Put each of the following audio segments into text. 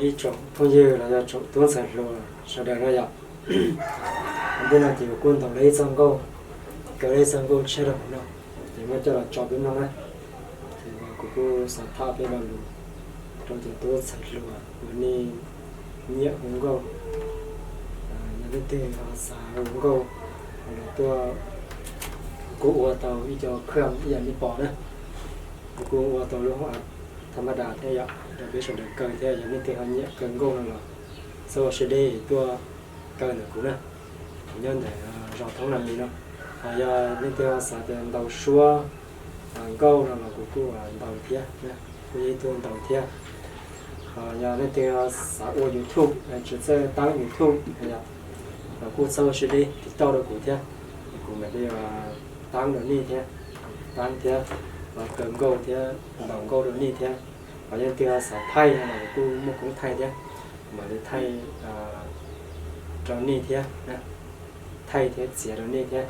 Ib tsoom phooj ywg los yog tsoom tub ntxhais hluas sawv daws na yom. Ua ntej no ces kuv kuj ntaus lawv ib txoj nkauj, kaw lawv ib txoj nkauj tshiab rau hauv no, ces muab coj los tso peb mloog na. Ces kuv kuj xav tham peb lo lus rau cov tub ntxhais hluas uas nej nyiam hu nkauj. Yog leej twg ho xav hu nkauj los tuaj, kuv kuj ua tau ib co kham ib yam nej pom na. Kuv kuj ua tau lub hoob app thas mas das thiab yom, rau peb sawv daws kaw thiab. Yog leej twg ho nyiam kaw nkauj no los txhob ua siab deb tuaj kaw ntawm kuv na. Kuv nyob ntawm zos Thoob Nas Lis no. Ho yog leej twg ho xav tias ntaus suab nkauj no los kuv kuj ntaus thiab, kuv yog ib tug ntaus thiab. Ho yog leej twg ho xav ua YouTube, tsis txawj tab YouTube, los kuj txhob ua siab deb, tiv tauj rau kuv thiab, kuv mam li tab rau nej thiab, tab thiab, los kaw nkauj thiab, ntaus nkauj rau nej thiab. Ho yog leej twg ho xav thaij no los kuj muaj koob thaij thiab, mam li thaij rau nej thiab, thaij thiab txiav rau nej thiab.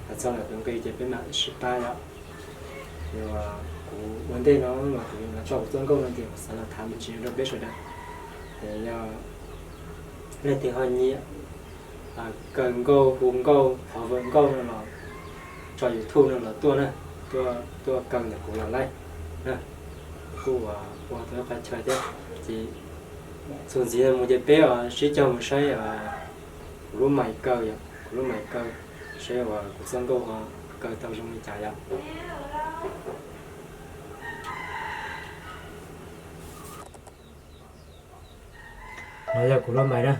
Hais txog ntawm tus nqi ces peb mam sib pab yom. Yog kuv ua ntej no mas kuv yuav los tso kuv txoj nkauj no ces kuv xav los tham me ntsis rau peb sawv daws. Es yog leej twg ho nyiam kaw nkauj, hu nkauj, qhov vawm nkauj no los tso YouTube no los tuaj na, tuaj kaw ntawm kuv los laij na. Kuv kuj ua tau ib qho chaw thiab, ces txuas ntxiv mus ces peb sib cog mus saib kuv lub mais kaw yom, kuv lub mais kaw, saib uas kuv txoj nkauj ho kaw tau zoo li cas yom. No yog kuv lub mais na.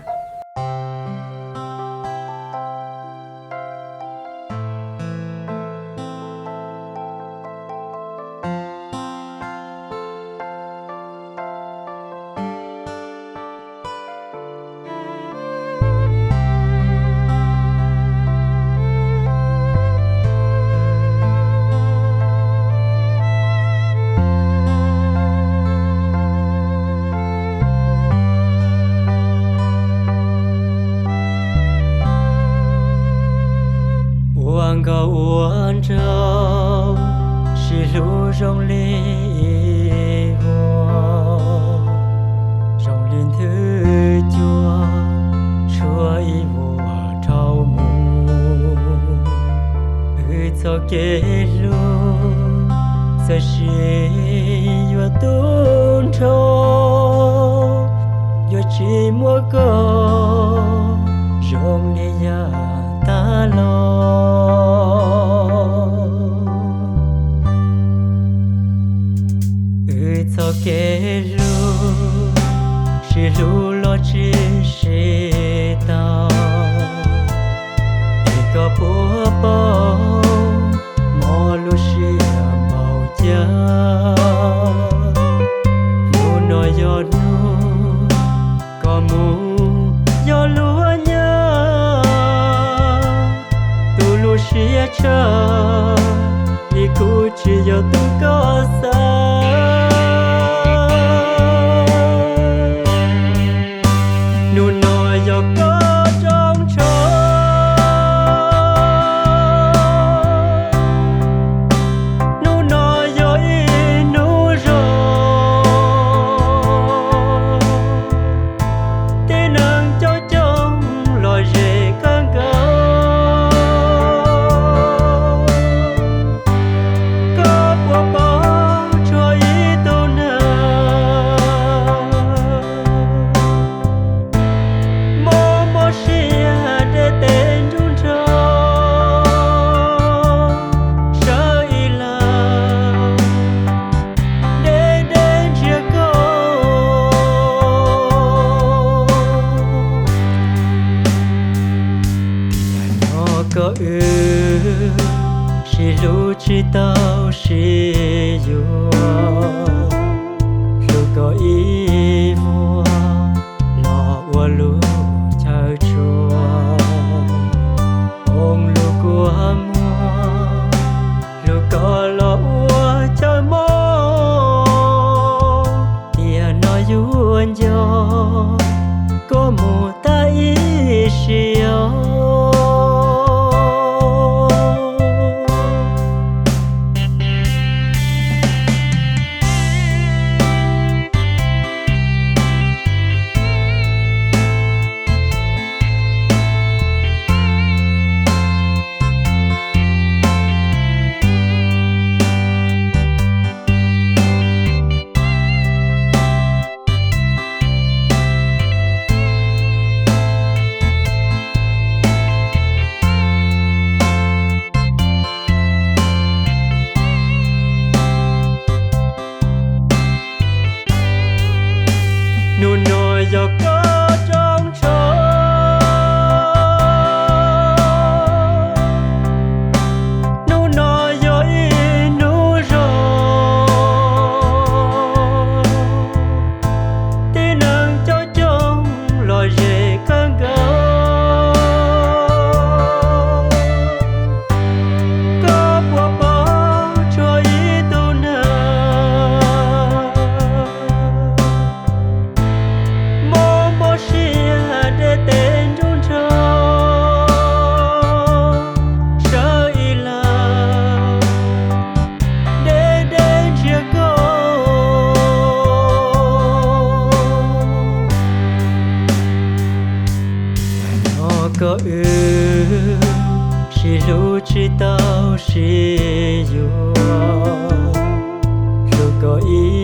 Ua nkauj ua nraug sib hlub zoo li ib vuag, zoo li nthwv cua tshuav ib vuag dhau mus. Wb txoj kev hlub txawm sis yuav tu nrho, yuav tsis muab koj zoo li yav tag los. Wb txoj kev hlub sib hlub los tsis sib tau, es koj puas paub mob lub siab npaum cas. Hnub no yog hnub koj mus yog luag nyob, tus lub siab tshaj li kuv tsis yog tus koj xav. Hnub no yog koj rooj ntsho, hnub no yog ib hnub Koj rooj ntsha, hnub no yog ib hnub zoo, tib neeg coob coob los ze kawg nkaus. Koj puas paub txog ib tug neeg mob mob siab deb tes nruab nrho, sawv ib leeg deb deb nrhiav koj? Hnub no koj wb sib hlub tsis tau sib yuav, hlub koj ib